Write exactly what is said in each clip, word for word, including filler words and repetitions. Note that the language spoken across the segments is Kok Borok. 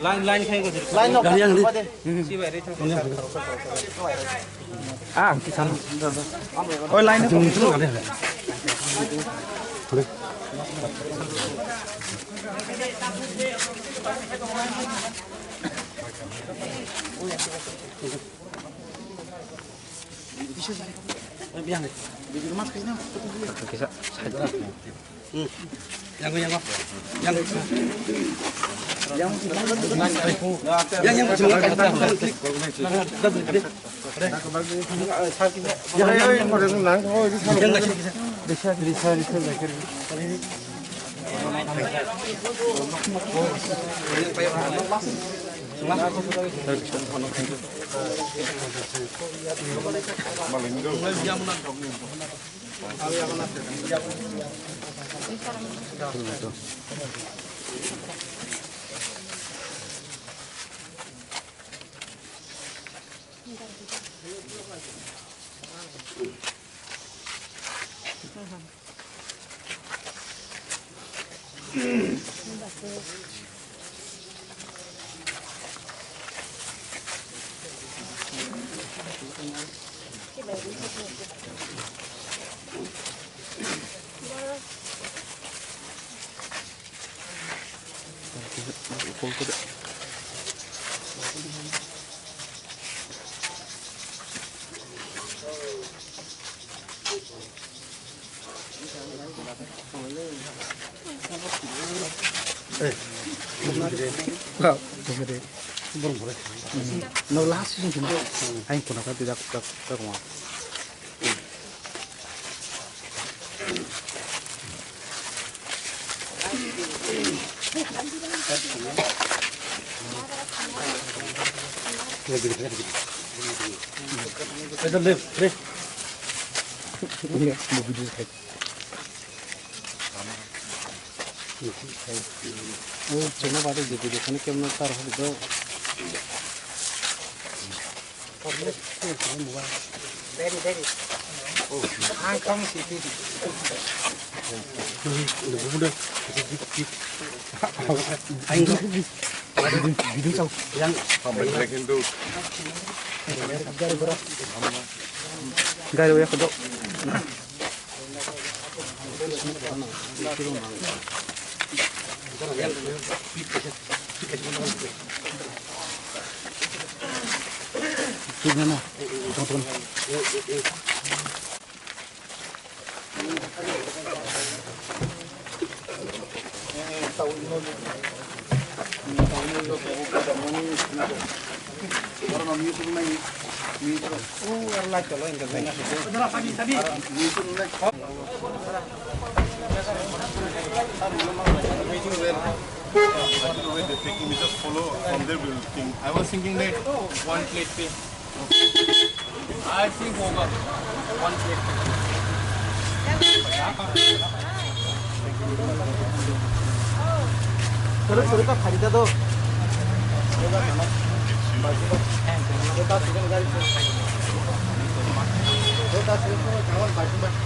Line, line khai ko. Line no. Ah, kisan. Oi, line no. Kisa. Yang yang yang. Yang yang. No, last season kena. Aing kuna ka tidak tak tak mau. Ada left, left. Iya, mau video kayak. Oh, cuma pada video kan kemna tar hal itu. Ang kong si ti. Aing video chau. Yang gari gora. Gari ya kedo. I was thinking that one plate pay. I think होगा। One plate। थोड़ा थोड़ा तो खरीदा दो। दो दस रुपये गाड़ी से। दो दस रुपये चावल बाटी बाटी।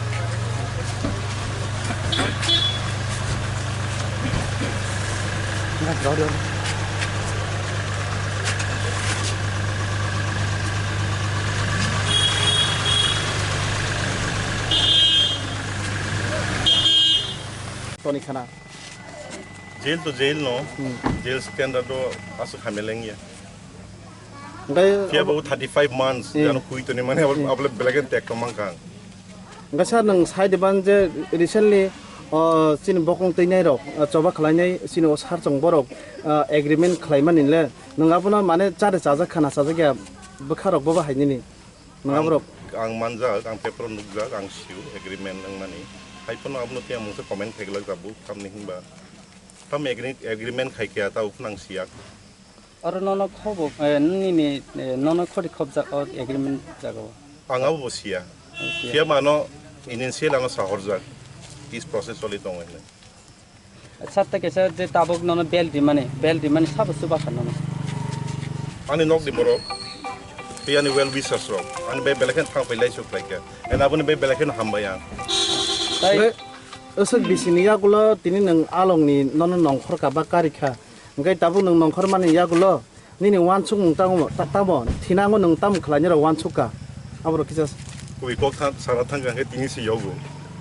Toni khana. Jail to jail no. Hmm. Jail standard do asuk hameleng ya. Phiya bo thirty five months, hmm, jano hui toni mane abole black and tag to mangkang. Hingke sir, nwng sai diban je recently, O chini bokong twi nai rok, o choba khlai nai chini o sar chong borok, o agreement khlai mani le nwng abono mane chare chajak khana chajak ya bwkha rok bobo hai nini nwng Ang, aborok. Ang manjak, ang paper o nukjak, ang sio agreement wngmani. Hai phano abono tei ang mungsa comment khaigwlak jabu, tamni hinba tam agreement khai khe ta uphno ang siyak. Oro nono khobo, eh, nini, eh, nono khori khobjak o agreement jaga o. Ang abo bo siya. Siya. Siya mano initial ano sahorjak. Is process choli tongo hinwi. Sir, tei kaisa je tabuk nono bel rimani, bel rimani sabo chuba kha nono. Ani nok ni borok, tei ani well wishers rok, ani bai belai kheno thang phai lai suk lai kha. And aboni bai belai kheno hambai ang. Tai aswk bisini yagulo tini nwng along ni nono nongkhor ka ba kari kha. Hwnkhe tabuk nwng nongkhor mani yagulo nini uansukmung tamo, ta-, tamo thinango nwng tamo khlainai rok uansuk ka? Aborok kisa s- Kubui kok tha-, sana thang kha hwnkhe tini se yogo.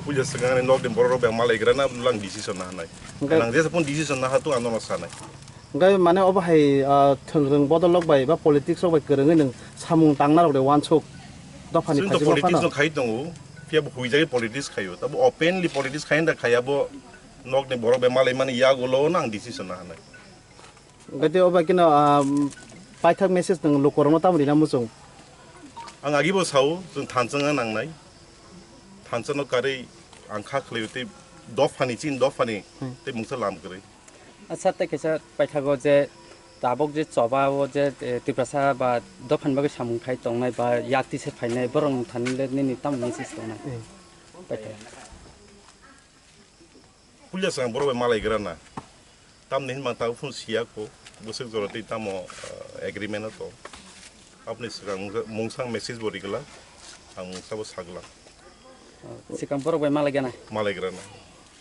Puila swkang ani nok ni borok rok bai malai gra na, lang decision na hanai. Hwnkhe Nang jesa phone decision na ha tu ano no sanai. Hwnkhe mane obo hai, ah, thwngrwng bodol rok bai ba politics rok bai kwrwngwi nwng samung tangna rok de uansuk dophani Chwng to phaijak politics phano. No khai tongo. Phiya bo huijagwi politics khaio. Tabo openly politics khai da khaya bo nok ni borok bai malai mani yagulo no ang decision na hanai. Hwnkhe tei o bai kheno, ah, paithak message nwng lukurokno tamo rina muchung? Ang agibo sao, chwng thansa wngna nangnai. Thansa no karwi ang kha khlaio tei dophani, chini dophani Hmm. tei mungsa lam kwrwi. Acha, tei kaisa paithago je tabuk je choba o je, eh, Tiprasa ba dophani bagwi samung khai tongnai ba yakti se phainai borok nwng thani le nini tamo message tongnai? Hmm. Paithak. Puila swkang borok bai malai gra na. Tamni hinma ta phun siya ko, bwswk jora tei tamo, ah, agreement o to. Aboni swkang mungsa-, mungsang message bo rigla, ang mungsa bo sagla. Swkang borok bai malai gana? Malai gra na.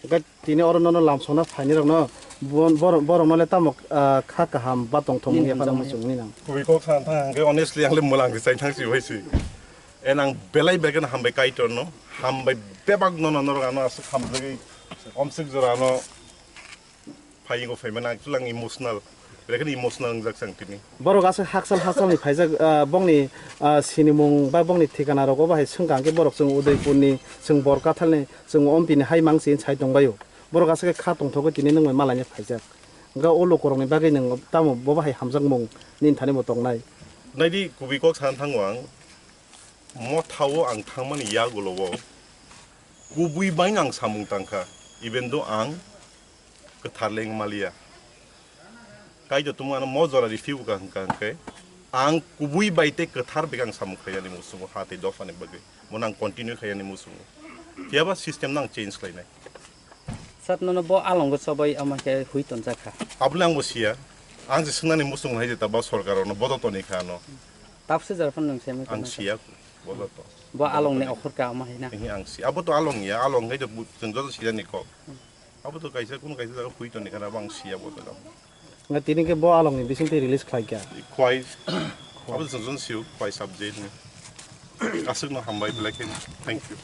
Hwnkhe tini oro nono lamsokna phainai rokno, bo-, borok, borokno le tamo, ah, kha kaham ba tongthok Nini wngya phano hamjakma muchung nini nang. Kubui kok sana thang hwnkhe honestly ang le mwlang se chai thang si bai si. En ang belai belai kheno hambai Kaitor no, hambai bebak no, no, norok ano aswk hamjagwi omswk jora ano phaingo phaimani ang chulang emotional, belai kheno emotional wngjak chang tini. Borok aswk hakchal hakchal ni phaijak, ah, bongni, ah, sinimung ba bongni thikana rok obo hai swngkha hwnkhe borok chwng Udaipur ni, chwng Borkathal ni, chwng Ompi ni hai mang se sai tongbaio. Borok aswk khe kha tongthogwi tini nwng bai malaina phaijak. Hwnkhe o lukurokni bagwi nwng tamo bobo hai hamjakmung nini thani bo tongnai? Naidi kubui kok sana thango ang, mothao ang thangmani yagulo o kubui bai ang samung tangkha, even though ang kwthar le wng maliya. Kaitor tumung ano mo jora rifio ka hwnkha hwnkhe ang kubui bai tei kwthar bai ang samung khaiyani muchungo ha tei dophani bagwi. Mono ang continue khaiyani muchungo. Phiyaba system no ang change khlainai. Sat nono bo alongo chobai ama khe hui tonjak kha. Abole ang bo siya. Ang se swngnani muchung hai jeta ba sorkar ono bodo toni kha ano. Tapse jar phano nwng semi Ang tongma kha. Siya ko, bodo to. Bo along ni okhor ka ama hai na. Ehe, ang si. Abo to along ya, along hai to bu-, chwng joto siyani kok. Abo to kaisa, kunu kaisa jaga hui toni kha, abo ang siya bodo to. Nga tini ke bo along ni bising te release khlai kya? Khwai. Abo to chwng joto siyo, khwai subject ni. Aswk no hambai belai khe. Thank you.